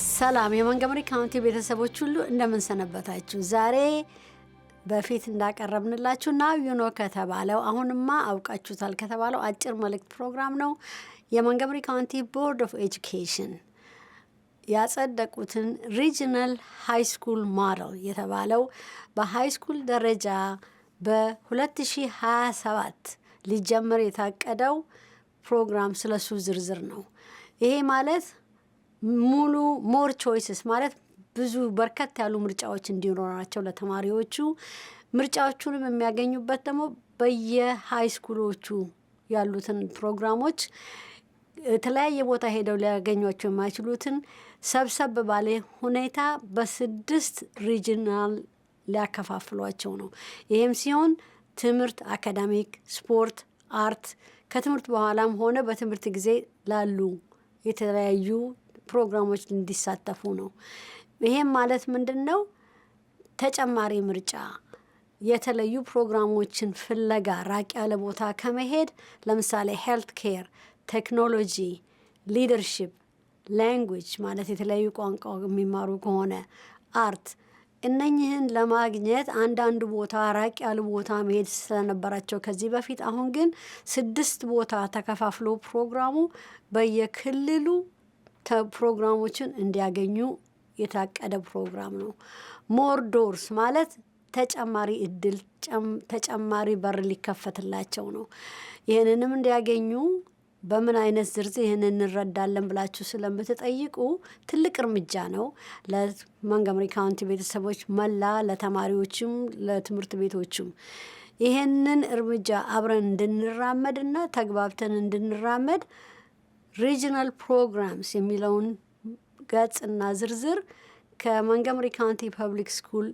ሰላም የ Montgomery County ቤተሰቦች ሁሉ፣ እንደምን ሰነበታችሁ? ዛሬ በፊት እንዳቀረብንላችሁ Now You Know ከተባለው፣ አሁንማ አውቃችሁታል ከተባለው አጭር መልእክት ፕሮግራም ነው። የ Montgomery County Board of Education ያጸደቁትን regional high school model የተባለው በ high school ደረጃ በ2027 ሊጀመር የታቀደው ፕሮግራም ስለሱ ዝርዝር ነው። ይሄ ማለት ሙሉ more choices ማለት ብዙ በርከት ያሉ ምርጫዎች እንዲኖራቸው ለተማሪዎቹ፣ ምርጫዎቹንም የሚያገኙበት ደግሞ በየ high school ኦቹ ያሉትን ፕሮግራሞች የተለያየ ቦታ ሄደው ሊያገኟቸው የማይችሉትን ሰብሰብ ባለ ሁኔታ በስድስት regional ሊያከፋፍሏቸው ነው። ይህም ሲሆን ትምህርት፣ academic፣ ስፖርት፣ art፣ ከትምህርት በኋላም ሆነ በትምህርት ጊዜ ላሉ የተለያዩ ፕሮግራሞች እንዲሳተፉ ነው። ይሄም ማለት ምንድን ነው? ተጨማሪ ምርጫ፣ የተለዩ ፕሮግራሞችን ፍለጋ ራቅ ያለ ቦታ ከመሄድ፣ ለምሳሌ health care፣ technology፣ leadership፣ language ማለት የተለያዩ ቋንቋ የሚማሩ ከሆነ፣ art፣ እነኝህን ለማግኘት አንዳንድ ቦታ ራቅ ያሉ ቦታ መሄድ ስለነበራቸው ከዚህ በፊት፣ አሁን ግን ስድስት ቦታ ተከፋፍሎ ፕሮግራሙ በየክልሉ ፕሮግራሞችን እንዲያገኙ የታቀደ ፕሮግራም ነው። More doors ማለት ተጨማሪ እድል፣ ተጨማሪ በር ሊከፈትላቸው ነው። ይህንንም እንዲያገኙ በምን አይነት ዝርዝር ይህንን እንረዳለን ብላችሁ ስለምትጠይቁ ትልቅ እርምጃ ነው ለ Montgomery County ቤተሰቦች መላ፣ ለተማሪዎችም ለትምህርት ቤቶችም። ይህንን እርምጃ አብረን እንድንራመድና ተግባብተን እንድንራመድ regional programs የሚለውን ገጽና ዝርዝር ከ Montgomery County Public School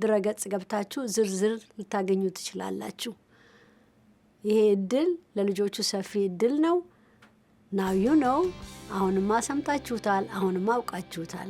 ድረገጽ ገብታችሁ ዝርዝር ልታገኙ ትችላላችሁ። ይሄ እድል ለልጆቹ ሰፊ እድል ነው። Now you know። አሁንማ ሰምታችሁታል። አሁንማ አውቃችሁታል።